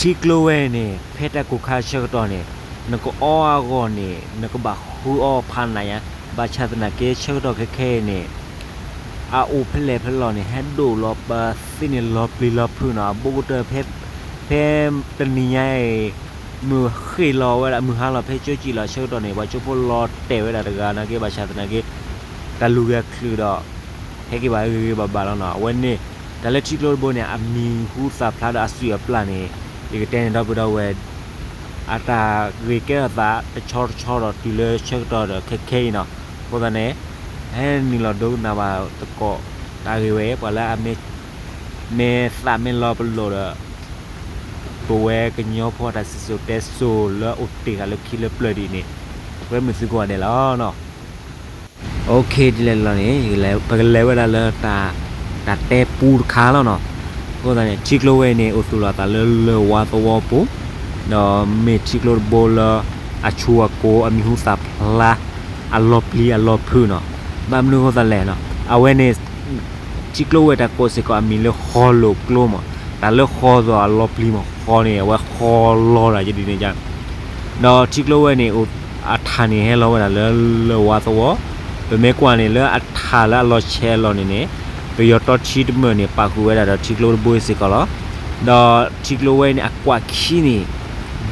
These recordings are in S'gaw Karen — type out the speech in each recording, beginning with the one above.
ထံကျိဝဲန့ၣ် ဖဲတၢ်ကိၢ်ခါဆၢကတီၢ်န့ၣ် နကအီအဂီၢ်န့ၣ် နကဘၣ်ဃုအီဖးနးညါ, ဘၣ်ဆၣ်သနာ်က့ဆၢကတီၢ်ခဲခဲအံၤန့ၣ် အအိၣ်ဖဲလဲၣ်ဖဲလဲၣ်န့ၣ် ဟဲဒိၣ်လီၤပသ့န့ၣ်လီၤပျံၤလီၤဖုးနီၤ, အဘိကတၢၢ်ဖဲ ဖဲတနံၤညါအံၤ မုၢ်ဃ့ၢ်လီၤဝဲဒၣ် မုၢ်ဟါလီၤဖဲကၠိကံၣ်လီၤဆၢကတီၢ်န့ၣ် ပှၤကၠိဖိလီၤတဲာ်ဝဲဒၣ်တဂၤနာ်က့ ဘၣ်ဆၣ်သနာ်က့ တၢ်လူၤဂ့ၤအချုးဒီး ဟဲက့ၤဘၣ်ဂ့ၤဂ့ၤဘၣ်ဘၣ်လီၤနီၤ. အဝဲန့ၣ် တၢ်လၢထံကျိတဘိန့ၣ် အမံၤဟူသၣ်ဖျါဒီးအစုၣ်အပျၢ်န့ၣ် ယကတဲန့ၣ်ဒီပုၢ်ဒီဝဲၢ် အတၢ်ဂ့ၤကဲထီၣ်သးတဆီတဆီဒီးတုၤလၢဆၢကတီၢ်ဒီးခဲခဲအံၤနီၤ. အဃိသတးန့ၣ် ဟဲနုာ်လီၤဒိကနၣ်ဘၣ်သကိး တၢ်ဂ့ၢ်ဝဲ ပှၤလၢအမ့ၢ် မ့ၢ်သးမ့ၢ်လီၤပလိာ်ဒီး ပဝဲကညီဖိတၢ်စံၣ်စိၤတဲစိၤလၢအိၣ်တ့ၢ်ဃာ်လၢခံလၢပျၢၤဒ်အံၤန့ၣ် ဝဲမုာ်သုကိးဂၤဒဲးလီၤနီၤ. အိၣ်ခ့ ဒ်လဲၣ်လီၤန့ၣ် ပကလဲၤဝဲဒၣ်လၢ တၢ်တဲပူတခါလီၤနီၤ. အဃိသတးန့ၣ် ထံကျိဝဲအံၤန့ၣ် အိၣ်သူၣ်လီၤအသးလၢလၢၢ်ဝါသဝီပူၤ, ဒီးမ့ၢ်ထံကျိတဘိလၢ အဆူၣ်အကိၤ အမံၤဟူသၣ်ဖျါ အလီၤပျံၤအလီၤဖုးနီၤ. ဘၣ်မနုၤအဃိသတးလဲၣ်နီၤ အဝဲန့ၣ် ထံကျိဝဲတၢ်ကိးစ့ၢ်ကီးအမံၤလၢဃီလိာ်ကျိမး, တၢ်လၢဃီသိးအလီၤပျံၤမး, ဃီန့ၣ် အဝဲဃီလီၤတၢ်ယဒ်န့ၣ်ယါ ဒီးထံကျိဝဲန့ၣ် အထၣ်န့ၣ်ဟဲလီၤဝဲဒၣ်လၢလၢၢ်ဝါသဝီ, ပမ့ၢ်ကွၢ်န့ၣ်လၢအထၣ်လၢအလီၤဆဲးအလီၢ်န့ၣ်န့ၣ် ပယီၤတီထံတမၢၢ်န့ၣ် ပာ်ဃုာ်ဝဲဒၣ်ဒီးထံကျိတဘိစ့ၢ်ကီးလီၤ. ဒီးထံကျိဝဲန့ၣ် အကွၢ်ခံန့ၣ်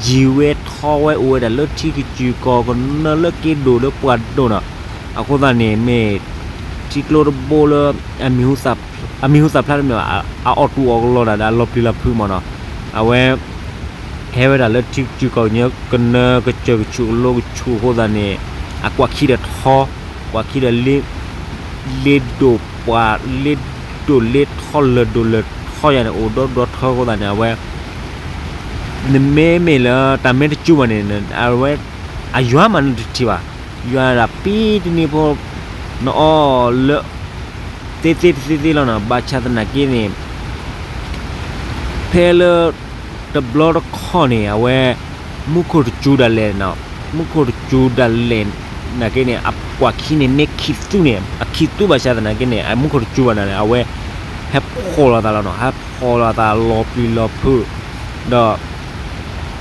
ယံာ်ဝဲထီဝဲအိၣ်ဝဲဒၣ်လၢထံကစူၢ်ကီၢ်ကနၢလၢက့ဒိၣ်လၢပှၢ်ဒိၣ်နီၤ. အဃိသတးန့ၣ် မ့ၢ်ထံကျိတဘိလၢ အမံၤဟူသၣ်ဖျါတမ့ၢ်ဘၣ် အအီၣ်တူၢ်အီၣ်ကလီတၢ်ဒီးအလီၤပျံၤလီၤဖုးမးနီၤ. အဝဲ ဟဲဝဲဒၣ်လၢထံကစူၢ်ကီၢ်ကနၢကစၢၢ်ကဆူၣ်အလိကဆူၣ်အဃိသတးန့ၣ် အကွၢ်ခံဒီးထီ, ကွၢ်ခံဒီး လ့ဒိၣ်ပှၤ လ့ဒိၣ်လ့ထီလၢၢ်ဒိၣ်လၢၢ်ထီယၤန့ၣ် အိၣ်ဒီဒီထၢအဃိသတးန့ၣ် အဝဲ နမ့မ့ၢ်လၢတၢ်မ့ၢ်တစူၤဘၣ်န့ၣ် အဝဲ အယွၤမးနတထံၣ်ဘၣ်, ယွၤဒၣ်ပံတနံၤဖိ နအီၣ်လၢ သ့သ့တသ့သ့လီၤနီၤ. ဘၣ်ဆၣ်သနာ်က့န့ၣ် ဖဲလၢ တဘျီတခီၣ်န့ၣ် အဝဲ မူခိၣ်တစူၤဒၣ်လဲာ်နီၤ, မူခိၣ်တစူၤဒၣ်လဲာ် နာ်က့န့ၣ် အကွၢ်ခံန့ၣ် မ့ၢ်ခံသူန့ၣ် အခံသူဘၣ်ဆၣ်သနာ်က့န့ၣ် အမူခိၣ်တစူၤဘၣ်န့ၣ် အဝဲ ဟဲဖှီၣ်လီၤသးလီၤနီၤ, ဟဲဖှီၣ်လီၤသးလီၤပျံၤလီၤဖုး ဒီး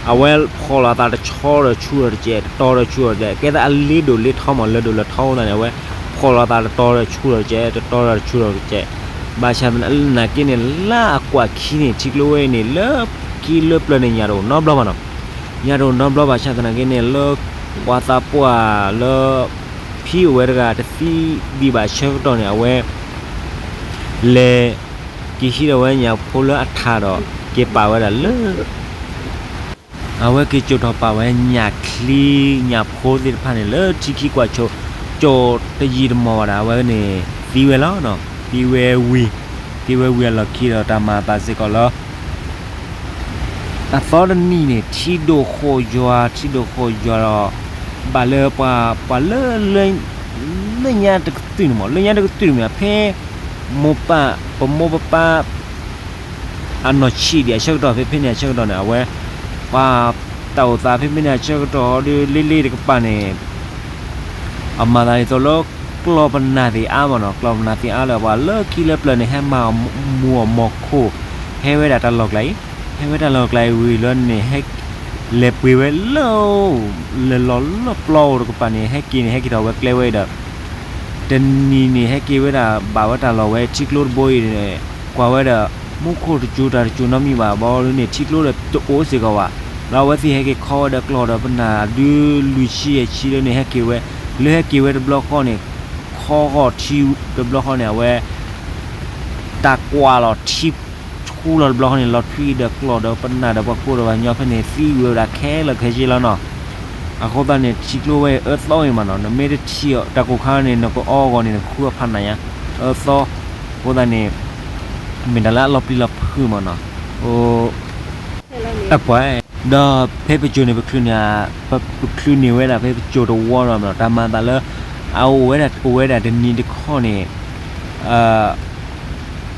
အဝဲဖှီၣ်လီၤသးတဆီဒီးဆူၣ်ဒီးတစဲး တတီဒီးဆူၣ်ဒီးတစဲး ကဲသးအလ့ဒိၣ်လ့ထီမး လၢဒိၣ်လၢထီသးန့ၣ် အဝဲ ဖှီၣ်လီၤသးတတီဒီးဆူၣ်ဒီးတစဲး တတီဒီးဆူၣ်ဒီးတစဲး, ဘၣ်ဆၣ်သနာ်က့န့ၣ် လၢအကွၢ်ခံန့ၣ် ထံကျိဝဲအံၤန့ၣ် လၢခံလၢပျၢၤန့ၣ် ညၣ်တအိၣ်နီတဘျီဘၣ်နီၤ, ညၣ်တအိၣ်နီတဘျီဘၣ်ဆၣ်သနာ်က့န့ၣ် လၢပှၤသးပှၢ်လၢ ဖံအိၣ်ဝဲတဂၤတသံဒံးဘၣ်ဆၢကတီၢ်န့ၣ် အဝဲ လဲၤ က့ၤဟံးထီၣ်ဝဲညၣ်ဖိလၢအထးဒီး က့ၤပာ်ဝဲဒၣ်လၢ အဝဲက့ၤစိာ်ထီၣ်ပာ်ဝဲညၣ်ချံ ညၣ်ဖိသ့ၣ်တဖၣ်န့ၣ် လၢထံခံကွၢ်စိ စိာ်တယံာ်တမီၢ်ဘၣ်ဒီး အဝဲန့ၣ် သံဝဲလီၤနီၤ, သံဝဲဝံၤ သံဝဲဝံၤအလီၢ်ခံဒီး တၢ်မၤအသးစ့ၢ်ကီးလၢ အသီတနံၤန့ၣ် ထံဒိၣ်ဃိးယွၤ ထံဒိၣ်ဃိးယွၤဒီး ဘၣ်လၢပှၤ ပှၤလၢ လၢညါတကတုၢ်န့ၣ်မး လၢညါတကတုၢ်န့ၣ်မး ဖဲ မိၢ်ပၢ် ပမိၢ်ပပၢ် အနီၢ်ဆံးဒံးအဆၢကတီၢ် ဖဲဖဲန့ၣ်အဆၢကတီၢ်န့ၣ် အဝဲ ပှၤတၢ်အိၣ်သးဖဲဖဲန့ၣ်အဆၢကတီၢ်ဒီး လ့လ့တကပၤန့ၣ် အမၤသးဒ်သိးလၢ ကျီၢ်ပနၢ်သ့ၣ်အါမးနီၤ, ကျီၢ်ပနၢ်သ့ၣ်အါလၢ ပှၤလၢခံလၢပျၢၤန့ၣ် ဟဲမၤမူးအီၣ်မီၤခိၣ် ဟဲဝဲဒၣ်တၢ်လီၢ်ကျါအံၤ, ဟဲဝဲတၢ်လီၢ်ကျါအံၤဝံၤလီၤန့ၣ် ဟဲ လဲၤပှ့ၤဝဲလၢ လဲၤလီၤလၢပျီအိၣ်တကပၤန့ၣ် ဟဲက့ၤန့ၣ် ဟဲက့ၤထီၣ်ဝဲကျဲဝဲအံၤဒီး တနံၤန့ၣ် ဟဲက့ၤဝဲဒၣ် ဘၣ်ဝဲတၢ်လီၢ်ဝဲ ထံကျိတဘိအံၤန့ၣ် ကွၢ်ဝဲဒီး မူခိၣ်တစူၤတၢ်တစူၤနီတမံၤဘၣ် ဘၣ်လၢန့ၣ် ထံကျိဒီးတအိၣ်စ့ၢ်ကီးဘၣ်. လၢအဝဲသ့ၣ်ဟဲက့ၤခီဝဲဒီးကျီၢ်ဒီးပနၢ်ဒုးလွံၢ်ဆံယဲၢ်ဆံလၢန့ၣ် ဟဲက့ၤဝဲ လၢဟဲက့ၤဝဲတဘျီဃီန့ၣ် ခီဂီၢ်ထံတဘျီဃီန့ၣ် အဝဲ တၢ်ကွၢ်လီၤထံဆူလီၤတဘျီဃီန့ၣ် လီၤထွံဒီးကျီၢ်ဒီးပနၢ်ဒီးပှၤကိးဒီးပှၤကညီဖဲန့ၣ် သံဝဲဒၣ်ခဲလၢာ်ခဲဆ့လီၤနီၤ. အဃိသတးန့ၣ် ထံကျိဝဲအၢသီအံၤမးနီၤ နမ့ၢ်တထံၣ်အီၤ တၢ်ကိၢ်ခါန့ၣ် နကအီအဂီၢ်န့ၣ် နဃုအီဖးနးညါ အၢသီ. အဃိသတးန့ၣ် မ့ၢ်တၢ်လၢအလီၤပျံၤလီၤဖုးမးနီၤ. တၢ်ပှၤ ဒီးဖဲပစိၤန့ၣ် ပချုးန့ၢ် ပချုးန့ၢ်ဝဲဒၣ်ဖဲပစိၤတဝီနီၤ တၢ်မၤအသးလၢ အအိၣ်ဝဲဒၣ် အိၣ်ဝဲဒၣ်တနံၤတခီန့ၣ်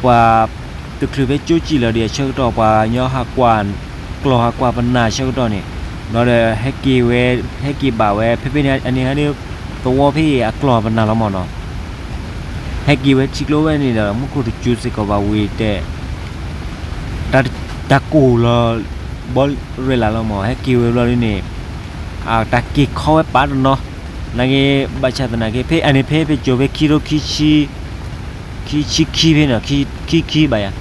ပှၤတချုးဖဲကၠိကံၣ်လီၤဒီးအဆၢကတီၢ် ပှၤကညီဟးကွၢ် ကျီၢ်ဟးကွၢ်ပနၢ်အဆၢကတီၢ်န့ၣ် ဒီးဟဲက့ၤဝဲ ဟဲက့ၤဘၣ်ဝဲ ဖဲဖဲန့ၣ် အန့ၣ်ဟဲန့ၣ် သဝီဖဲအံၤအကျီၢ်ပနၢ်လီၤမးနီၤ. ဟဲက့ၤဝဲထံကျိဝဲန့ၣ်ဒီး မူခိၣ်တစူၤစ့ၢ်ကီးဘၣ်ဝံၤတဲ တၢ်ကိၢ်လီၤ ဘီရဲၣ်လးလီၤမး ဟဲက့ၤဝဲဘျီဒ်န့ၣ် အတၢ်က့ၤခီဝဲပာ်တနီၤ, နာ်က့ ဘၣ်ဆၣ်သနာ်က့ ဖဲအန့ၣ်ဖဲ ဖဲကၠိၤဖဲခံထိခံဆံ ခံဆံခံဖဲန့ၣ် ခံခံဘၣ်ယၤ,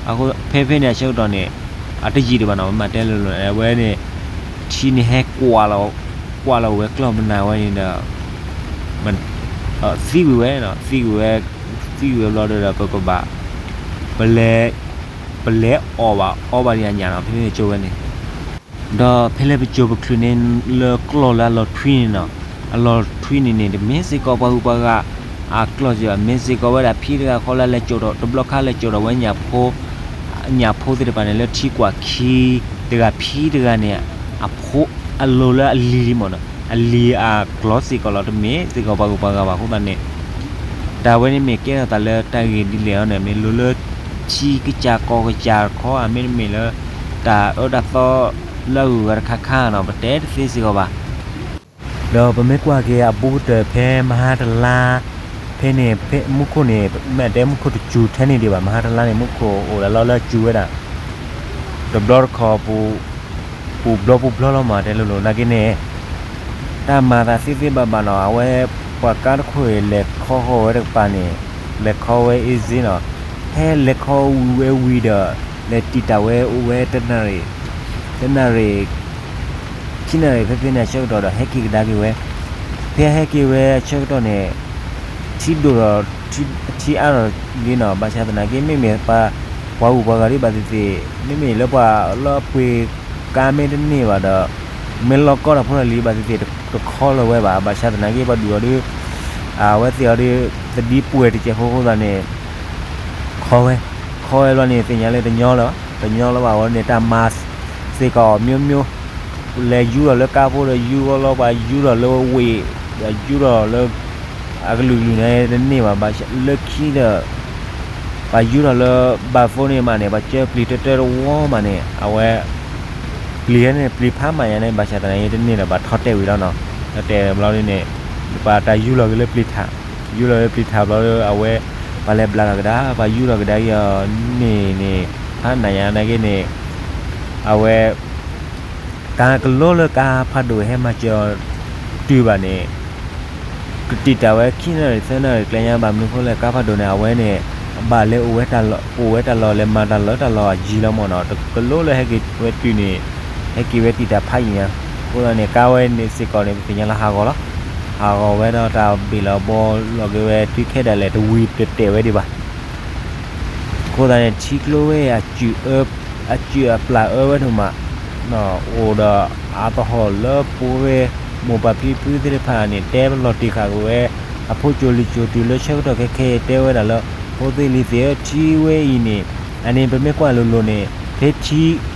အဃိဖဲဖဲန့ၣ်အဆၢကတီၢ်န့ၣ် အတယံာ်ဒံးဘၣ်နီၤ မ့ၢ်တဲလိၤလိၤ အဝဲန့ၣ် ထံန့ၣ်ဟဲ ကွၢ်လီၤဝဲကျီၢ်မနၤဝဲန့ၣ်ဒီး သံကွံာ်ဝဲ, သံကွံာ်ဝဲ, သံကွံာ်ဝဲဘျီဒီး ပကဘၣ် ပလဲၤ ပလဲၤအီၣ်ဘၣ်အီဘၣ်ဒံးအညၣ်နီၤ ဖဲန့ၣ်ကၠိဝဲန့ၣ် ဒီးဖဲလၢပကၠိၤပချုးန့ၣ် လၢကျီၢ်လၢအလီၤထွံန့ၣ်နီၤ, အလီၤထွံန့ၣ်န့ၣ် တမ့ၢ်စ့ၢ်ကီးပှၤဂုၤပှၤဂၤအကျီၢ်စ့ၢ်ဘၣ်, မ့ၢ်စ့ၢ်ကီးဝဲဒၣ်ဖံတဂၤဃီလၢလဲၤကၠိၤဒီး တဘျီခါလဲၤကၠိၤဒီးဝဲ ညၣ်ဖိသ့ၣ်တဖၣ်န့ၣ် လၢထံကွၢ်ခံတဂၤဖံတဂၤန့ၣ် အဖိအလိၤလၢအလံၤလံမးနီၤ, အလံၤအကျီၢ်စ့ၢ်ကီးလီၤ တမ့ၢ်စ့ၢ်ကီးပှၤဂုၤပှၤဂၤဘၣ်အဃိသတးန့ၣ် တၢ်ဝဲန့ၣ်မ့ၢ်ကဲထီၣ်သးလၢတၢ်ဂ့ၢ်ဒ်လဲၣ်အီၤန့ၣ် မ့ၢ်လိၤလၢထံကစၢ်ကီၢ်ကစၢ်တခီ အမ့တမ့ၢ်လၢ တၢ်အၢတၢ်သီလၢအဂုၤအဂၤတခါခါနီၤ ပတဲတသ့စ့ၢ်ကီးဘၣ်. ဒီးပမ့ၢ်ကွၢ်က့ၤအဘူးကတၢၢ်ဖဲမဟါတလါ ဖဲန့ၣ် ဖဲမူခိၣ်န့ၣ် မ့ၢ်တဲမူခိၣ်တစူၤထဲန့ၣ်ဒံးဘၣ် မဟါတလါန့ၣ် မူခိၣ်အိၣ်ဒၣ်လီၤလၢအစူၤဝဲဒၣ် တဘျီတခီၣ် ပူၤဘျီပူၤဘျီလီၤမး တဲလိၤလိၤ နာ်က့န့ၣ် တၢ်မၤသးသ့သ့ဘၣ်ဘၣ်နီၤ အဝဲ ပှၤကါတခိၣ်အံၤ လဲၤခီဃီၤဝဲတကပၤန့ၣ် လဲၤခီဝဲ easy နီၤ, ဖဲလဲၤခီဝံၤဝဲဝံၤဒီး လဲၤတံာ်တာ်ဝဲအိၣ်ဝဲတနၣ်ရံၣ် တနၣ်ရံၣ် ခံနၣ်ရံၣ် ဖဲဖဲန့ၣ်အဆၢကတီၢ်ဒီး ဟဲက့ၤကဒါက့ၤဝဲ, ဖဲဟဲက့ၤဝဲအဆၢကတီၢ်န့ၣ် ထံဒိၣ်ဒီး ထံအါထီၣ်လံနီၤ, ဘၣ်ဆၣ်သနာ်က့ မ့မ့ၢ်ပှၤ ပှၤဂုၤပှၤဂၤဒ်ဘၣ်သ့ၣ်သ့ၣ် မ့မ့ၢ်လၢပှၤလၢအပှ့ၤကါမ့တန့ၢ်ဘၣ်ဒီး မ့ၢ်လီၢ်ကီတၢ်ဖိတၢ်လံၤဘၣ်သ့ၣ်သ့ၣ် တခီလၢၤဝဲဘၣ်, ဘၣ်ဆၣ်သနာ်က့ ပှၤဒုးအီၤဒီး အဝဲသ့ၣ်အီၤဒီး သဒံပှဲၤတစဲးဖိအဃိသတးန့ၣ် ခီဝဲ, ခီဝဲဘျီန့ၣ် သ့ၣ်ညါလၢတညီလၢၤဘၣ်, တညီလၢၤဘၣ်အဃိန့ၣ် တၢ်မၤစ့ၢ်ကီး မျိုးမျိုး လဲၤယူထီၣ်လၢကါဖိဒီးယူအီၤလီၤ, ပှၤယူထီၣ်လၢဝ့ၢ် ဒီးယူထီၣ်လၢ အကလုာ်ကလုာ်န့ၣ်တန့ၢ်ဘၣ်, ဘၣ်လၢခံဒီး ပှၤယူထီၣ်လၢ ဘၣ်ဖိန့ၣ်မးန့ၣ် ပှၤကၢပျံၤတၢတၢတဝီမးန့ၣ် အဝဲ ပျံၤန့ၣ် ပျံၤဖးမးယါန့ၣ် ဘၣ်ဆၣ်သနာ်က့တန့ၢ်ဒီး ဘၣ်ထီၣ်တဲာ်ဝံၤလီၤနီၤ, ထီၣ်တဲာ်ဝံၤဘျီဒ်န့ၣ် ပှၤတၢ်ယူလီၤက့ၤလၢပျံၤထး, ယူလီၤလၢပျံၤထးဘျီဒီး အဝဲ ပှၤလဲၤဘျးလီၤကဒါ, ပှၤယူထီၣ်ကဒါက့ၤအီၤန့ၣ်န့ၣ် ဖးနးယါနာ်က့န့ၣ် အဝဲ ကါကလိလၢကါဖးဒိၣ်ဟဲမၤစၢၤအီၤတုၤဘၣ်န့ၣ် ကတံာ်တာ်ဝဲခံနၣ်ရံၣ်သၢနၣ်ရံၣ်ကျဲညါဘၣ်, မနုၤအဃိလဲၣ် ကါဖးဒိၣ်န့ၣ် အဝဲန့ၣ် ဘၣ်လဲၤအိၣ်ဝဲတၢ်လီၢ် အိၣ်ဝဲတၢ်လီၢ် လဲၤမၤတၢ်လီၢ်တၢ်လီၢ်အယံၤလီၤမးနီၤ, တကလိလၢဟဲက့ၤဝဲတုၤန့ၣ် ဟဲက့ၤဝဲတံာ်တာ်ဖးယံၤညါ, အဃိသတးန့ၣ် ကါဝဲန့ၣ်စ့ၢ်ကီးန့ၣ် ပသ့ၣ်ညါလၢဟးဂီၤလီၤ, ဟးဂီၤဝဲဒီးတၢ်ဘ့ၣ်လီၤဘီလီၤက့ၤဝဲ တုၤခဲဒၣ်လဲာ်တဝံၤတတဲာ်ဝဲဒံးဘၣ် အဃိသတးန့ၣ် ထံကျိဝဲအ အစုၣ်အပျၢ်အၢဝဲဒိၣ်မး, အိၣ်ဒီးအါသဟီၣ်လၢပဝဲ မိၢ်ပၢ်ဖံဖုသ့ၣ်တဖၣ်န့ၣ် တဲပလီၢ်တ့ၢ်ဃာ်က့ၤဝဲ အဖိကၠိလံၤကၠိတုၤလၢဆၢကတီၢ်ခဲခဲအံၤ တဲဝဲဒၣ်လၢ ဖိသ့ၣ်လံၤသ့ၣ်ဧၢ ထံဝဲအံၤန့ၣ် အန့ၣ်ပမ့ၢ်ကွၢ်လိၤလိၤန့ၣ် ဖဲထံ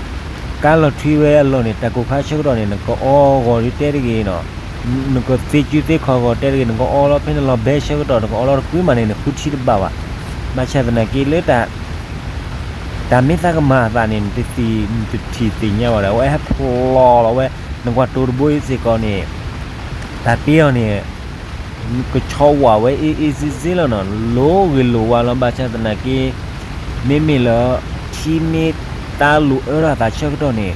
ကါလီၤထွံဝဲအလီၢ်န့ၣ် တၢ်ကိၢ်ခါဆၢကတီၢ်န့ၣ် နကအီဂီၤဒ်တဲတဂ့ၤနီၤ နကသ့စုသ့ခီၣ်ဂီၤတဲတဂ့ၤ နကအီလီၤဖဲနလီၤဘဲဆၢကတီၢ် နကအီလီၤတကွံမးန့ၣ် နဃုထံတဘၣ်ဘၣ်. ဘၣ်ဆၣ်သနာ်က့လၢ တၢ်မ့ၢ်သးကမၤအသးန့ၣ် နတသ့ၣ် နတထံၣ်သ့ၣ်ညါဘၣ်ဒီး အဝဲဟဲဖျိးလီၤဝဲ နကွၢ်တိၤတဘိအံၤစ့ၢ်ကီးန့ၣ် တၢ်တ့အီၤန့ၣ် ကဆီဝဲအ့ၣ်အ့ၣ်စ့စ့လီၤနီၤ လိၤဂ့ၤလိၤဝါလီၤ. ဘၣ်ဆၣ်သနာ်က့ မ့မ့ၢ်လၢ ထံမ့ၢ်တၢ်လိၣ်အၢထီၣ်အသးဆၢကတီၢ်န့ၣ်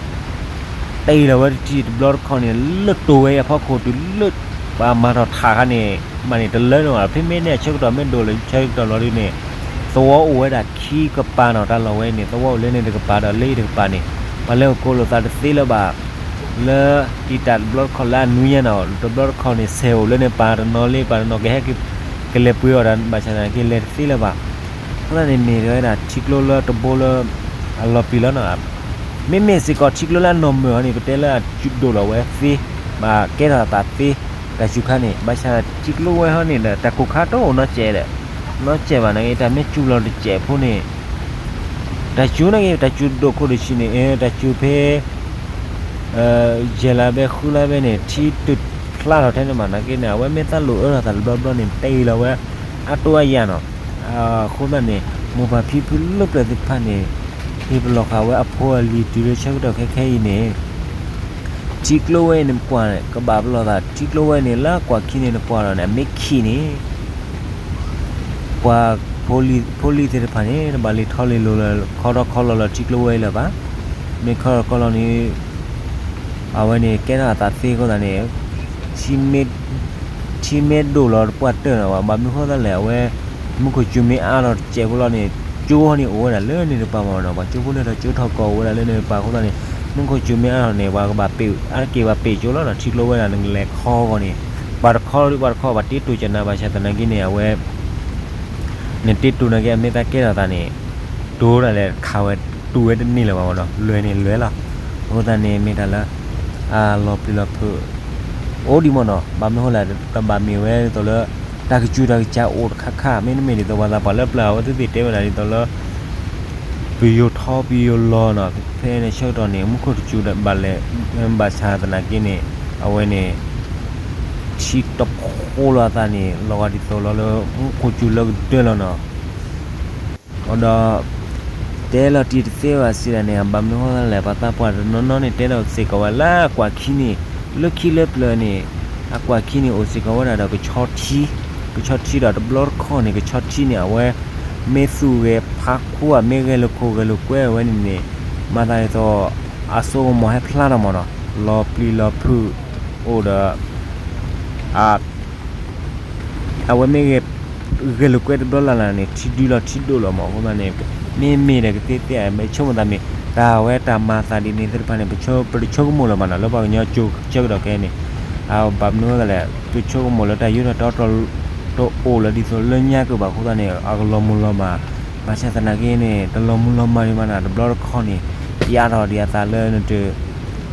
တ့ၢ်လီၤဝဲတထံၣ်တဘျီတခီၣ်န့ၣ် လၢတိၤဝဲအဖီခိၣ်တုၤလၢ ပှၤမၤထီၣ်ထးခါန့ၣ် မးန့ၣ်တလၢန့ၣ်ဘၣ်. ဖဲမ့ၢ်န့ၢ်အဆၢကတီၢ်မ့ၢ်ဒိၣ်လၢဆၢကတီၢ်ဘျီဒ်န့ၣ် သဝီအိၣ်ဝဲဒၣ်ခံကပၤနီၤ တၢ်လီၢ်ဝဲန့ၣ် သဝီအိၣ်လၢန့ၣ်တကပၤဒီးလၢအံၤတကပၤန့ၣ် ပှၤလဲၤအိၣ်ကိးလိာ်သးတသ့လၢၤဘၣ် လၢတံာ်တာ်တဘျီတခီၣ်လၢအနွံညါနီၤ တဘျီတခီၣ်န့ၣ် ဆဲးအိၣ်လၢန့ၣ်ပၤတနီၤလံ ပၤတနီၤကဟဲက့ၤ ကလဲၤပှ့ၤအီၣ်တၢ် ဘၣ်ဆၣ်သနာ်က့လဲၤတသ့လၢၤဘၣ်. အဃိသတးန့ၣ်မ့ၢ်ဝဲဒၣ်ထံကျိလၢတဘိလၢ အလီၤပျံၤလီၤနီၤ. မ့မ့ၢ်စ့ၢ်ကီးထံကျိလၢအနီၢ်မုာ်အီၤန့ၣ် ပတဲလၢအစုဒိၣ်လီၤဝဲသ့ ဘၣ်ကဲထီၣ်အသးသ့ တၢ်စူၤခါန့ၣ် ဘၣ်ဆၣ်ထံကျိဝဲဟီန့ၣ်ဒီး တၢ်ကိၢ်ခါတအိၣ်နီတစဲးဒီး နီတစဲးဘၣ်နာ်က့ တၢ်မ့ၢ်စူၤလီၤတစဲးဖိန့ၣ် တၢ်စူၤနာ်က့ တၢ်စူၤဒိၣ်ခိၣ်ဒိၣ်ဆံးန့ၣ် တၢ်စူၤဖဲ ယဲၢ်လါဘဲ ဃုလါဘဲန့ၣ် ထံတဖျါထီၣ်ထဲန့ၣ်မး နာ်က့န့ၣ် အဝဲမ့ၢ်သးလိၣ်အၢထီၣ်သးတဘျီဘျီန့ၣ် တ့ၢ်လီၤဝဲ အတိၢ်အယၢ်နီၤ. အဃိသတးန့ၣ် မိၢ်ပၢ်ဖံဖုလၢပျၢၤသ့ၣ်တဖၣ်န့ၣ် ဟ့ၣ်ပလီၢ်ဃာ်ဝဲအဖိအလံၤတုၤလၢဆၢကတီၢ်ခဲခဲအံၤန့ၣ် ထံကျိဝဲအံၤန့ၣ် ပကွၢ်န့ၣ် ကဘၣ်ပလီၢ်သး ထံကျိဝဲန့ၣ် လၢကွၢ်ခံန့ၣ် နကွၢ်ဒီးန့ၣ် အမ့ၢ်ခံးန့ၣ် ပှၤဖိလံၤသ့ၣ်တဖၣ်န့ၣ် တဘၣ်လံၤထီလံၤလီၤလၢ ခီထီခီလီၤလၢထံကျိဝဲအံၤလၢၤဘၣ်. မ့ၢ်ခီကီၢ်လီၤန့ၣ် အဝဲန့ၣ်ကဲထီၣ်အသးသ့အဃိသတးန့ၣ် ထံမ့ၢ်ဒိၣ်လီၤတပှၢ်တၢၢ်နီၤဘၣ်. ဘၣ်မနုၤဃိသတးလဲၣ် အဝဲ မူခိၣ်စူၤမ့ၢ်အါထီၣ်တစဲးဖိလီၤန့ၣ် ကၠိန့ၣ်အိၣ်ဝဲဒၣ်လၢန့ၣ်တပၤမ့ၢ်နီၤ, ပှၤကၠိဖိလၢထီၣ်ကၠိထီၣ်ကီၢ်အိၣ်ဝဲဒၣ်လၢန့ၣ်တပၤအဃိသတးန့ၣ် မူခိၣ်စူၤမ့ၢ်အါထီၣ်န့ၣ် ပှၤကဘၣ်ပ့း အါတက့ၢ်ဘၣ်ပ့းကၠိလီၤနီၤ. ထံကျိဝဲဒၣ်နလဲၤခီဂီၤန့ၣ် ပှၤတခီဒီးပှၤတခီ ပှၤတ့တိၤကနါ ဘၣ်ဆၣ်သနာ်က့န့ၣ် အဝဲ နတ့တိၤနာ်က့ အမ့ၢ်သးကဲထီၣ်သးန့ၣ် တိၤဒၣ်လဲာ်ခးဝဲ တူၢ်ဝဲတန့ၢ်လၢၤဘၣ်မ့ၢ်နီၤ, လွဲန့ၣ်လွဲလီၤ. အဃိသတးန့ၣ် မ့ၢ်တၢ်လၢ အလီၤပျံၤလီၤဖုး အိၣ်ဒံးမ့ၢ်နီၤ, ဘၣ်မနုၤဃိလဲၣ် တဘၣ်မ့ၢ်ဝဲဒ်သိးလၢ တၢ်ကစူၢ်တၢ်ကစၢ်အိၣ်တခါခါ မ့တမ့ၢ်ဒ်သိးပှၤသးပှၢ်လၢပျၢၤ အဝဲသ့ၣ်သ့ၣ်တဲဝဲဒၣ်ဒ်သိးလၢ ပယိၤထီပယိၤလီၤနီၤ, ဖဲန့ၣ်ဆၢကတီၢ်န့ၣ် မူခိၣ်တစူၤဘၣ်လဲၣ်, ဘၣ်ဆၣ်သနာ်က့န့ၣ် အဝဲန့ၣ် ထံတဖိလီၤအသးန့ၣ် လီၤဂာ်ဒ်သိးလီၤလၢ မူခိၣ်စူၤလၢကဒၢလီၤနီၤ. ဒီး တဲလီၤတံၢ်တသ့ဘၣ်စံးဒၣ်န့ၣ် ဘၣ်မနုၤဃိလဲၣ် ပှၤသးပှၢ်တနီၤနီၤန့ၣ် တဲလီၤစ့ၢ်ကီးဝဲလၢအကွၢ်ခံန့ၣ် လၢခံလၢပျၢၤန့ၣ် အကွၢ်ခံန့ၣ် အိၣ်စ့ၢ်ကီးဝဲဒၣ်ဒီးကဆီထံ, ကဆီထံဒီးတဘျီတခီၣ်န့ၣ် ကဆီထံန့ၣ် အဝဲ မ့ၢ်သူၣ်ဂဲၤဖးခိၣ်ဧါ မ့ၢ်ဂဲၤလိာ်ခိၣ်ဂဲၤလိာ်ကွဲဝဲန့ၣ်န့ၣ် မၤသးဒ်သိး အစိကမီၤဟဲဖျါထီၣ်မ့ၢ်နီၤ, လီၤပျံၤလီၤဖုး အိၣ်ဒီး အဝဲမ့ၢ်ဂဲၤလိာ်ကွဲတဘျီလၢ်လၢ်န့ၣ် ထံဒုလီၤထံဒိၣ်လီၤမ့ၢ်အဃိသတးန့ၣ် မ့မ့ၢ်ဒီးကသ့သ့ မ့ၢ်ဆိကမိၣ်သးမ့ၢ် တၢ်ဝဲတၢ်မၤသးဒ်န့ၣ်သ့ၣ်တဖၣ်န့ၣ် ပတဆိကမိၣ်လၢၤဘၣ်နီၤ လၢပှၤကညီကၠိဆၢကတီၢ်ခဲအံၤန့ၣ် ဘၣ်မနုၤဃိသတးလဲၣ် ပဆိကမိၣ်လၢတၢ်ယူးတၢ်တီ တအိၣ်လၢဒ်သိးလၢညါကဘၣ်အဃိသတးန့ၣ် အကလီၤမုၢ်လီၤမၢ်, ဘၣ်ဆၣ်သနာ်က့န့ၣ် တလီၤမုၢ်လီၤမၢ်ဒံးဘၣ်နီၤ တဘျီတခီၣ်န့ၣ် ပျဲထီၣ်ဒံးအသးလၢနတ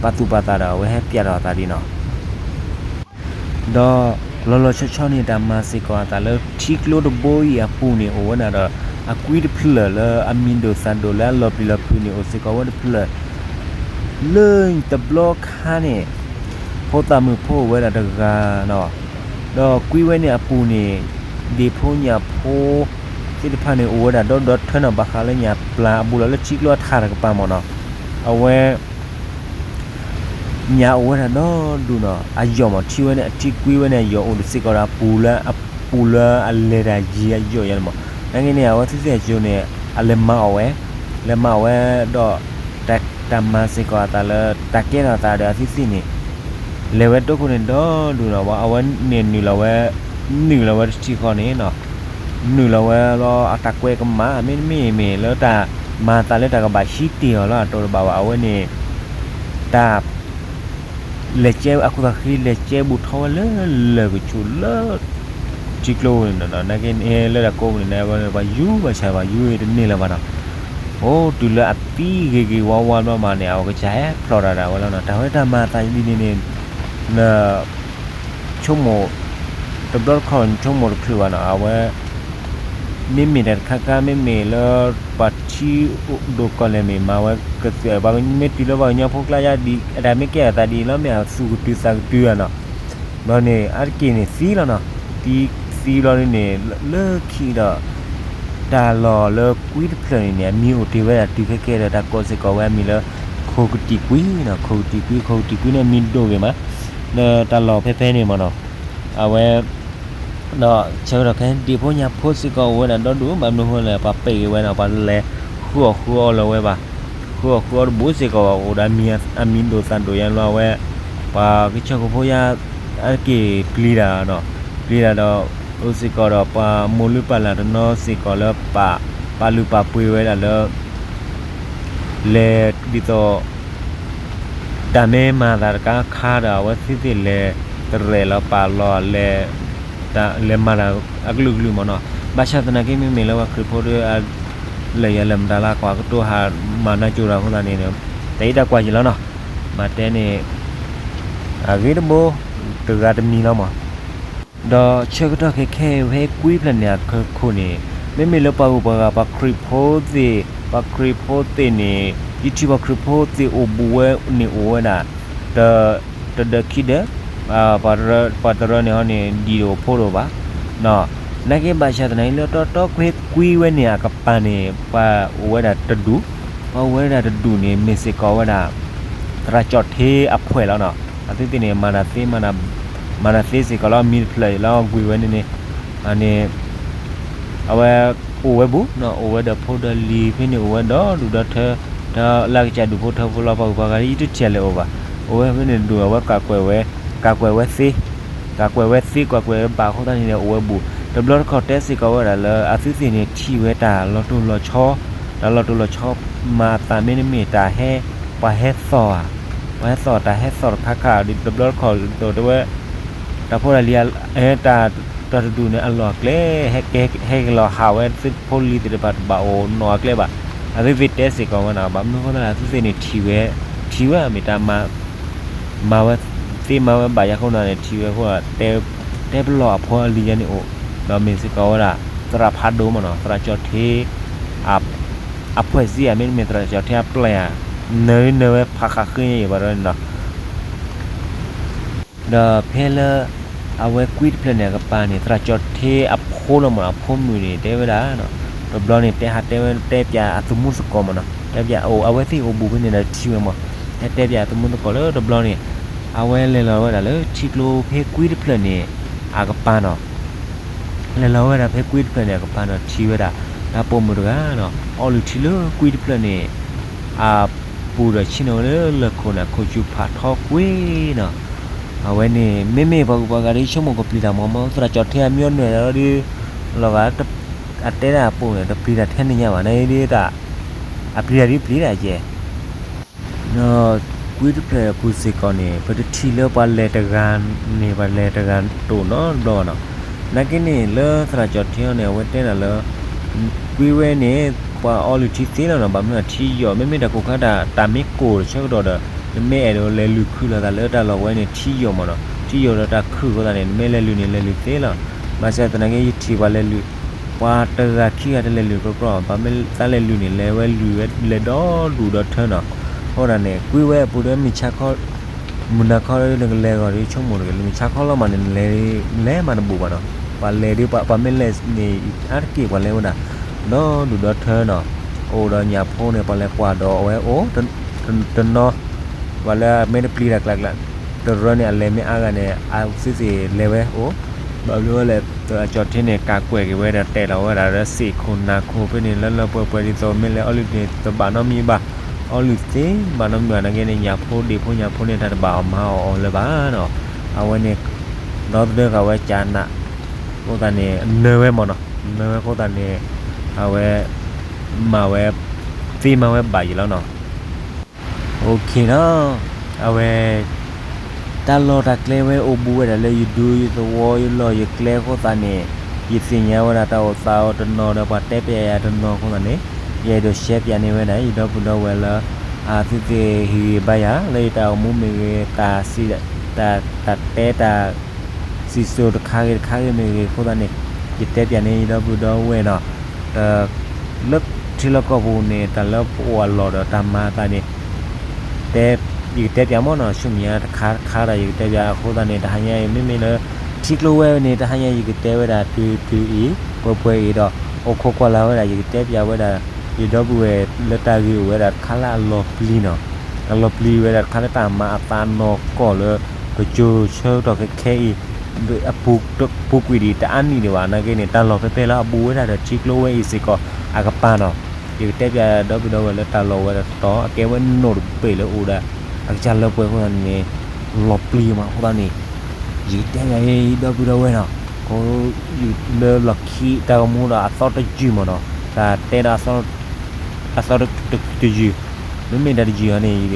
ပာ်သူၣ်ပာ်သးဒီး အဝဲဟဲပျဲထီၣ်အသးဒ်နီၤ ဒီးလီၤလီၤဆီဆီန့ၣ် တၢ်မၤစ့ၢ်ကီးအသးလၢထံကျိတဘိအံၤအပူၤန့ၣ် အိၣ်ဝဲဒၣ်ဒီး အကွံတဖျၢၣ်လၢအမံၤဒိၣ်သးဒိၣ်လၢအလီၤပျံၤလီၤဖုးန့ၣ် အိၣ်စ့ၢ်ကီးဝဲတဖျၢၣ် လၢတဘျီခါန့ၣ် ဖိသၣ်မုၣ်ဖိအိၣ်ဝဲဒၣ်တဂၤနီၤ, ဒီးကွံဝဲန့ၣ်အပူၤန့ၣ် ဒ့ၣ်ဖိညၣ်ဖိသ့ၣ်တဖၣ်န့ၣ် အိၣ်ဝဲဒၣ်ဒီဒီထၢနီၤ ဘၣ်ဃးလၢညၣ်ပျၢ်အဘူးလီၤလၢထံကျိအထးတကပၤမ့ၢ်နီၤ, အဝဲ ညၣ်အိၣ်ဝဲဒၣ်ဒီဒူၣ်နီၤ အယီၣ်မ့ၢ် ထံဝဲန့ၣ် အထံကွံဝဲန့ၣ် အယီၣ်အိၣ်စ့ၢ်ကီးဒီးအပူၤလၢ အပူၤလၢအလဲၤတၢ်ယံၤအယီၣ်ယါန့ၣ်မ့ၢ်, နာ်က့န့ၣ် အဝဲသ့ၣ်သ့ၣ်အကၠိန့ၣ် အလဲၤမၤအီၣ်ဝဲ, လဲၤမၤအီၣ်ဝဲဒီး တၢ်မၤစ့ၢ်ကီးအသးလၢ တၢ်ကဲထီၣ်အသးဒီးအသ့ၣ်သ့ၣ်န့ၣ် လဲၤဝဲတိခိၣ်န့ၣ်ဒီဒူၣ်နီၤ, အဝဲန့ၣ်နုာ်လီၤဝဲ နုာ်လီၤဝဲတထံၣ်ဃီန့ၣ်နီၤ နုာ်လီၤဝဲလီၤ အတၢ်ကွဲကမၣ် မ့တမ့ၢ်မ့ၢ်လၢတၢ်မၤသးလၢတၢ်ကဘၣ်ဟံးတ့ၢ်အီၤလၢအတီၤတဘၣ်ဘၣ် အဝဲန့ၣ် တၢ် လဲၤကဲ အခိၣ်သးဃံ လဲၤကဲဘူးထီၣ်ဝဲလၢလၢၢ်ကဆူးလၢ ထံကျိန့ၣ်နီၤ, နာ်က့န့ၣ် လၢတၢ်ကိးပူၤန့ၣ် ပှၤယူၤဘၣ်ဆၣ် ပှၤယူၤတန့ၢ်လၢၤဘၣ်နီၤ, အိၣ်တုၤလၢအသံဂ့ၤဂ့ၤဝါဝါဘျီမးန့ၣ် အဝဲကစၢ်ဟဲဖျိးတၢ်ဒၣ်ဝဲလီၤနီၤ, တၢ်ဝဲတၢ်မၤသးဒ်န့ၣ်န့ၣ် န ဆိကမိၣ် တဘျီတခီၣ်နဆိကမိၣ်တချုးဘၣ်နီၤ, အဝဲ မ့မ့ၢ်တၢ်တခါခါ မ့မ့ၢ်လၢ ပှၤထံဒိၣ်ကီၢ်လဲၢ်မ့ၢ်မၤဝဲကသ့ၣ် ပှၤမ့ၢ်တုၤလၢပှၤကညီဖိကျါယါဒ် အတၢ်မ့ၢ်ကဲအသးဒ်အံၤလီၤ မ့ၢ်အသူၣ်ကတုၤသးကတုၤဧါနီၤ, ဘျီန့ၣ် အါတက့ၢ်န့ၣ်သံလီၤနီၤ, သံ သံဘျီန့ၣ် လၢခံဒီး တၢ်လီၢ်လၢကွံတဖျၢၣ်န့ၣ်န့ၣ် အမံၤအိၣ်တ့ၢ်ဝဲဒၣ်တုၤခဲကဲဒီး တၢ်ကိးစ့ၢ်ကီးဝဲအမံၤလၢ ခိၣ်ကတံၢ်ကွံနီၤ, ခိၣ်ကတံၢ်ကွံ ခိၣ်ကတံၢ်ကွံန့ၣ် အမံၤဒိၣ်ဂ့ၤမး လၢတၢ်လီၢ်ဖဲဖဲန့ၣ်မ့ၢ်နီၤ, အဝဲ ဒီးဆၢကတီၢ်ခဲအံၤ ဒ့ၣ်ဖိညၣ်ဖိစ့ၢ်ကီးအိၣ်ဝဲဒၣ်ဒီဒူၣ် ဘၣ်မနုၤအဃိလဲၣ် ပှၤပ့းက့ၤဝဲနီၤ ပှၤလဲၤဃုအီၣ်ဃုအီလၢၤဝဲဘၣ်, ဃုအီၣ်ဃုအီတဘူးစ့ၢ်ကီးဘၣ် အိၣ်ဒီးအမံၤဒိၣ်သးဒိၣ်ယါလီၤ အဝဲ ပှၤကစၢၢ်ခိၣ်ဖိယါ အါတက့ၢ်ပျံၤတၢ်နီၤ, ပျံၤတၢ်ဒီး အိၣ်စ့ၢ်ကီးဒီးပှၤမိၢ်လုၢ်ပၢ်လၢ်တနီၤစ့ၢ်ကီးလၢပာ် ပာ်လုၢ်ပာ်ပှ့ၤဝဲဒၣ်လၢ လဲၤဒ်သိး တၢ်မ့ၢ်မၤသးတခါခါဒီး အဝဲသ့ၣ်သ့ၣ်လဲၤတရဲၣ်လီၤပာ်လီၤ လဲၤ တၢ်လဲၤမၤတၢ်အကလုာ်ကလုာ်မ့ၢ်နီၤ, ဘၣ်ဆၣ်သနာ်က့မ့မ့ၢ်လၢပှၤခရံာ်ဖိဒီး လၢယၤလၢမတၤလၢကွၢ်ကတိၤဟးမၤနၢ်ကၠိတၢ်အဃိသတးန့ၣ် တၢ်အံၤတၢ်ကွၢ်ယံၤလီၤနီၤ, မၤတဲန့ၣ် အဂ့ၤတဘိ တဂၤတမံၤလီၤမး ဒီးဆၢကတီၢ်ခဲခဲအံၤ ဖဲကွံဖျၢၣ်န့ၣ်အခိၣ်န့ၣ် မ့မ့ၢ်လၢပှၤဂုၤပှၤဂၤ ပှၤခရံာ်ဖိသ့ၣ် ပှၤခရံာ်ဖိသ့ၣ်န့ၣ် ယထံၣ်ပှၤခရံာ်ဖိသ့ၣ်အိၣ်ဘူးဝဲန့ၣ်အိၣ်ဝဲဒၣ် တဒၢးခံဒၢး ပှၤတရၢန့ၣ်ဟီန့ၣ် ဒံၣ်တအိၣ်ဖိတအိၣ်ဘၣ် နာ်က့ဘၣ်ဆၣ်သနာ်က့ လၢတီတီကွ့ကွံဝဲန့ၣ် အကပၤန့ၣ် ပှၤအိၣ်ဝဲဒၣ်တဒူၣ်, ပှၤအိၣ်ဝဲဒၣ်တဒူၣ်န့ၣ် မ့ၢ်စ့ၢ်ကီးဝဲဒၣ် သရၣ်ကၠီၣ်ထ့အဖှဲးလီၤနီၤ. အဝဲသ့ၣ်န့ၣ် မၤတၢ်သ့ မၤတၢ်သ့စ့ၢ်ကီးလၢအမံၤတဖျၢၣ်လၢအကွံာ်ဝဲန့ၣ်န့ၣ် န့ၣ် အဝဲအိၣ်ဝဲဘူး, အိၣ်ဝဲဒီးဖိဒီးလံၤဖဲန့ၣ် အိၣ်ဝဲဒီးဒူၣ်ဒီးထၢ ဒီးလၢအကစၢ်ဒူၣ်ဖိထၢဖိလီၤ ပှၤဂုၤပှၤဂၤ ယတထံၣ်အလဲၤအိၣ်ဘၣ်. အိၣ်ဝဲဖဲန့ၣ်ဒိၣ် အဝဲကးကွဲးဝဲ, ကးကွဲးဝဲသ့, ကးကွဲးဝဲသ့ ကးကွဲးဝဲဘၣ်အဃိသတးန့ၣ် အိၣ်ဝဲဘူး. တဘျီတခီၣ်တဲစ့ၢ်ကီးဝဲဒၣ်လၢ အသုသ့ၣ်န့ၣ်ထံၣ်ဝဲတၢ်လီၤတိၢ်လီၤဆီ, တၢ်လီၤတိၢ်လီၤဆီ မၤအသးမ့တမ့ၢ်တၢ်ဟဲ, ပှၤဟဲသီၣ်ဧါ, ပှၤဟဲသီၣ်တၢ်ဟဲသီၣ်တခါခါ တဘျီတခီၣ်ဒိၣ်တဲဝဲ တၢ်ဖိတၢ်လံၤ တၢ်တဒူၣ်န့ၣ် အလီၢ်အကျဲ ဟဲက့ၤလီၤဟးဝဲ သုဖိလံၤသ့ၣ်တဖၣ်တဘၣ်အိၣ်နီၢ်အကျဲဘၣ်. အသုသ့ၣ်တဲစ့ၢ်ကီးဝဲန့ၣ် ဘၣ်မနုၤအဃိသတး အသုသ့ၣ်န့ၣ်ထံၣ်ဝဲ, ထံၣ်ဝဲအမ့ၢ်တၢ်မၤ, မၤဝဲသ့မၤဝဲဘၣ်ယၤအဃိန့ၣ် ထံၣ်ဝဲအဃိ တဲပလီၢ်အဖိအလံၤယဲန့ၣ်အိၣ်, ဒီးမ့ၢ်စ့ၢ်ကီးဝဲဒၣ် သရၣ်ဖးဒိၣ်မ့ၢ်နီၤ သရၣ်ကၠီၣ်ထ့ အ, အဖှဲးစ့ဧါ မ့တမ့ၢ်သရၣ်ကၠီၣ်ထ့အပျဲၢ်ဧါ, နၢၤနၢၤဝဲဖးဃးဃ့ယံၤဘၣ်ဒီးန့ၣ်နီၤ ဒီးဖဲလၢ အဝဲကွံတဖျၢၣ်န့ၣ်အကပၤန့ၣ် သရၣ်ကၠီၣ်ထ့အဖိလီၤမ့ၢ်နီၤ အဖိမုၣ်န့ၣ် တဲဝဲဒၣ်, တဘျီန့ၣ် တဲဟးတဲဝဲတဲပၠးအသမူသကိးမ့ၢ်နီၤ တဲပၠးအိၣ် အဝဲသ့ၣ်အိၣ်ဘူးဖဲန့ၣ်ဒီးထံၣ်ဝဲမ့ၢ်, ဟဲတဲပၠးအသမူသကိးလၢတဘျီန့ၣ် အဝဲလဲၤလီၤဝဲဒၣ်လၢထံကျိဖဲကွံတဖျၢၣ်န့ၣ် အကပၤနီၤ လဲၤလီၤဝဲဒၣ်ဖဲကွံတဖျၢၣ်န့ၣ် အကပၤနီၤ ထံၣ်ဝဲဒၣ် တၢ်ပိာ်မုၣ်တဂၤနီၤ အီလုၢ်ထံလၢကွံတဖျၢၣ်န့ၣ် အပူၤဒီးဆ့ၣ်နီၤဝဲလၢလၢၢ်ခိၣ်န့ၣ် ခိၣ်ဆူၣ်ဖးထီကွံနီၤ, အဝဲန့ၣ် မ့မ့ၢ်ပှၤဂုၤပှၤဂၤဒ်ဆိကမိၣ်ကပျံၤတၢ်မ့ၢ်မ့ၢ် သရၣ်ကၠီၣ်ထ့အမံၤအနွဲၣ်ဒီး လီၤဂာ် အတဲဒၣ်အပိာ်န့ၣ် တပျံၤတၢ်ထဲန့ၣ်ညါဘၣ် နဒ်တၢ် အပျံၤတၢ်ဒ်ပျံၤတၢ်ကဲ ဒီးကွံတဖျၢၣ်အပူၤစ့ၢ်ကီးန့ၣ် ပတထံၣ်လၢပှၤလဲၤတဂၤန့ၣ် ပှၤလဲၤတဂၤတအိၣ်နီတဘျီဘၣ်နီၤ, နာ်က့န့ၣ် လၢသရၣ်ကၠီၣ်ထ့အီၤန့ၣ် အဝဲတဲဒၣ်လၢ ကွံဝဲန့ၣ် ပှၤအီလုၢ်ထံသ့လီၤနီၤ, ဘၣ်မနုၤထံယိာ် မ့မ့ၢ်တၢ်ကိၢ်ခါတၢ် တၢ်မ့ၢ်ကိၢ်တဆၢကတီၢ်ဒီး နမ့ၢ်အဲၣ်ဒိးလဲၤလုၢ်ခုၣ်လီၤသးလၢတၢ်လီၢ်ဝဲန့ၣ် ထံယိာ်မ့ၢ်နီၤ, ထံယိာ်ဒီးတၢ်ခုၣ်အဃိသတးန့ၣ် နမ့ၢ်လဲၤလုၢ်န့ၣ် လဲၤလုၢ်သ့လီၤ, ဘၣ်ဆၣ်သနာ်က့ ယထံၣ်ပှၤလဲၤလုၢ် ပှၤတဂၤခံဂၤတလဲၤလုၢ်ကြီကြီ, ပှၤမ့ၢ်သးလဲၤလုၢ်န့ၣ် လဲၤဝဲလုၢ်ဝဲ လဲၤဒီဒူၣ်ဒီထၢနီၤ, အဃိဒၣ်န့ၣ် ကွံဝဲအပူၤဒီးမုၢ်ဆါခီ မုၢ်နၤခီနကလဲၤဂီၤဒီးဆိကမိၣ်တဂ့ၤ, မုၢ်ဆါခီလီၤမးန့ၣ် နလဲၤ နလဲၤမးတဘူၣ်ဘၣ်နီၤ, ပှၤလဲၤဒီး ပှၤမ့ၢ်လဲၤန့ၣ် အါတက့ၢ်ပှၤလဲၤဝဲဒၣ် ဒီဒူၣ်ဒီထၢနီၤ, အိၣ်ဒီးညၣ်ဖိန့ၣ် ပှၤလဲၤကွၢ်ဒီးအဝဲအိၣ် တနီၤ, ပှၤလၢအမ့ၢ်တပျံၤတၢ်ကျးကျး တရၢန့ၣ် အလဲၤမ့ၢ်အါဂၤန့ၣ် အသုသ့ၣ်လဲၤဝဲအိၣ်, ဘၣ်ဘျီဝဲလဲၣ် သရၣ်ကၠီၣ်ထ့န့ၣ် ကးကွဲၢ်က့ၤဝဲဒီးတဲလီၤဝဲဒၣ်လၢစ့ၢ်ခိၣ်နၢ်ခိၣ်ဖဲန့ၣ် လၢလၢပှဲၤပှဲၤဒ်သိး မ့ၢ်လဲၤအီလုၢ်န့ၣ်တဘၣ်နီတမံၤဘၣ်, အီလုၢ်သ့ဘၣ်နီတမံၤဘၣ် နာ်က့န့ၣ် ညၣ်ဖိဒ့ၣ်ဖိညၣ်ဖိန့ၣ် တၢ်တဘၣ်အီၣ်မၤအီၣ်အီၤလၢၤဘၣ်နီၤ, အဝဲန့ၣ် ဒီသဒၢဃာ်ဝဲကၠးနး အဃိသတးန့ၣ် နၢၤဝဲမ့ၢ်နီၤ, နၢၤဝဲအဃိသတးန့ၣ် အဝဲ မၤဝဲ သ့မၤဝဲဘၣ်ယံၤလီၤနီၤ OK နီၤ, အဝဲ တၢ်လီၢ်တၢ်ကျဲဝဲအိၣ်ဘူးဝဲဒၣ်လၢယဒူယသဝီယလီၢ်ယကျဲအဃိသတးန့ၣ်, ယသ့ၣ်ညါဝဲဒၣ်တၢ်အိၣ်သးအီၤတနီၤဒီးပှၤတဲပၠးယၤတနီၤအဃိသတးန့ၣ်, ယအဲၣ်ဒိးရှဲပၠးန့ၢ်ဝဲဒၣ် ယဒီပုၢ်ဒီဝဲၢ်လၢ အသုသ့ၣ်ဟ့ၣ်ဂံၢ်ဘါယၤ လၢယတၢ်အိၣ်မူမ့ၢ်ဂ့ၤ တၢ်စံး တၢ် တၢ်တဲတၢ် စံၣ်စိၤတခါဂ့ၤတခါဂ့ၤမ့ၢ်ဂ့ၤအဃိသတးန့ၣ်, ယတဲပၠးန့ၢ်ယဒီပုၢ်ဒီဝဲၢ်နီၤ, တ လၢထံလီၢ်ကီၢ်ပူၤန့ၣ် တၢ်လၢပအိၣ်အလီၢ်ဒီးတၢ်မၤအသးန့ၣ် တဲ ယကတဲပၠးမ့ၢ်နီၤ ဆူမဲာ်ညါတခါတခါဒီး ယကတဲပၠးအဃိသတးန့ၣ် တဟါညါအံၤ မ့မ့ၢ်လၢ ထံကျိဝဲန့ၣ် တဟါညါယကတဲဝဲဒၣ်တုၤတုၤအံၤ ပှဲၤပှဲၤအံၤဒီး အိၣ်ခိးကွၢ်လၢ်ဝဲဒၣ် ယကတဲပၠးဝဲဒၣ် ယဒီပုၢ်ဝဲၢ်လၢတၢ်ဂ့ၢ်အိၣ်ဝဲဒၣ်တခါလၢအလီၤပျံၤနီၤ, အလီၤပျံၤဝဲဒၣ်တခါလၢတၢ်မၤအသးနီၢ်ကီၢ်လၢ ကစိၤဆၢကတီၢ်ခဲခဲအံၤ အပူၤ ပူၤကွံာ်ဒံးတအါနံၣ်ဒံးဘၣ် နာ်က့န့ၣ် တၢ်လီၢ်ဖဲဖဲလၢအဘူးဝဲဒၣ်ဒီးထံကျိဝဲအံၤစ့ၢ်ကီး အကပၤနီၤ, ယကတဲပၠးဒီပုၢ်ဒီဝဲၢ်လၢတၢ်လီၢ်ဝဲဒၣ်တတီၤ အကဲဝဲနိၣ်တဘ့ၣ်လၢအိၣ်ဒီး အကစၢ်လၢပှဲၤအဃိသတးန့ၣ် လီၤပျံၤမးအဃိသတးန့ၣ် ယကတဲပၠးဒီပုၢ်ဒီဝဲၢ်နီၤ, လၢလီၢ်ခံတၢ်ဂီၤမူဒီးအသီတယုၢ်မးနီၤ, တၢ်တဲဒီး အသီတယုၢ်, မ့မ့ၢ်တၢ်တယုၢ်အံၤန့ၣ်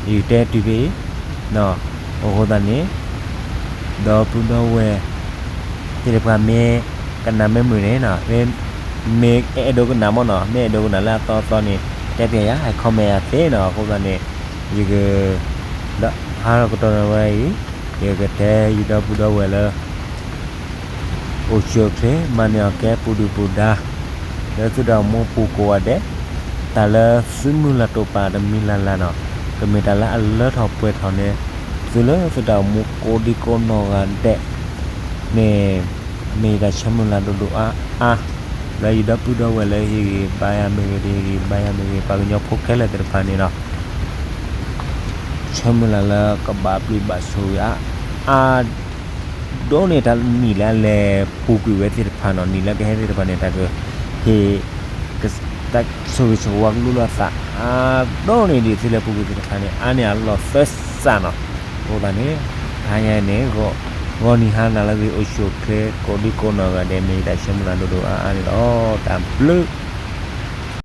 ယကတဲတုၤဖဲအံၤ, အဃိသတးန့ၣ် ဒီပုၢ်ဒီဝဲၢ် သ့ၣ်တဖၣ်မ့ၢ် ကနၣ်မ့ၢ်မုာ်န့ၣ်နီၤ, မ့ၢ်အဲၣ်ဒိးကနၣ်မ့ၢ်နီၤ, မ့ၢ်အဲၣ်ဒိးကနၣ်လၢအသီအသီန့ၣ် တဲပၠးယၤ comment ယၤသ့နီၤ, အဃိသတးန့ၣ် ယက ဒီးဟါလီၤကတီၢ်ဝဲအံၤ ယကတဲယဒီပုၢ်ဒီဝဲၢ်လၢ အိၣ်ဆူၣ်အိၣ်ချ့ မၤန့ၢ်အီၣ်ကဲပူၤဒုၣ်ပူၤဒါ လၢသုတၢ်အိၣ်မူပူၤကိးဂၤဒဲး, တၢ်လၢသုမုၢ်လၢ်တိာ်ပာ်တမံၤလၢ်လၢ်နီၤ, ကမ့ၢ်တၢ်လၢအလၢထီၣ်ပှဲၤထီၣ်န့ၣ် သုလၢသုတၢ်အိၣ်မူကိးဒံကိးနီၢ်ဂၤဒဲးန့ၣ် မ့ၢ်တၢ်ဆၢမုၢ်လၢ်ဒိၣ်ဒိၣ်အါအါ လၢယဒီပုၢ်ဒီဝဲၢ်လၢဟ့ၣ်ဂံၢ်ဘါယၤမ့ၢ်ဂ့ၤ တဟ့ၣ်ဂံၢ်ဘါယၤမ့ၢ်ဂ့ၤ ပှၤကညီဖိခဲလၢာ်သ့ၣ်တဖၣ်န့ၣ်ဒီး ဆၢမုၢ်လၢ်လၢကဘၣ်ဘျုးဘၣ်ဆိၣ်ဂ့ၤအါအါ ဒိၣ်န့ၢ်တၢ်နံၣ်လၢအလဲၤပူၤကွံာ်ဝဲသ့ၣ်တဖၣ်နီၤ, နံၣ်လၢကဟဲသ့ၣ်တဖၣ်န့ၣ် တၢ်ကဟ့ၣ် တၢ်ဆိၣ်ဂ့ၤဆိၣ်ဝါကလူလီၤသး အါဒိၣ်န့ၣ်ဒ်သိးလၢပူၤကွံာ်သ့ၣ်တဖၣ်န့ၣ် အါန့ၢ်အလီၢ်သၢစးနီၤ. အဃိသတးန့ၣ် တဟါညါအံၤန့ၣ် ဂီၤနံၤဟါနၤလၢအဂ့ၤ အိၣ်ဆူၣ်အိၣ်ချ့ ကိးဒံကိးနီၢ်ဂၤဒဲး မ့ၢ်ယတၢ်ဆၢမုၢ်လၢ်ဒိၣ်ဒိၣ်အါအါန့ၣ်လီၤ. တၢ်ဘျုး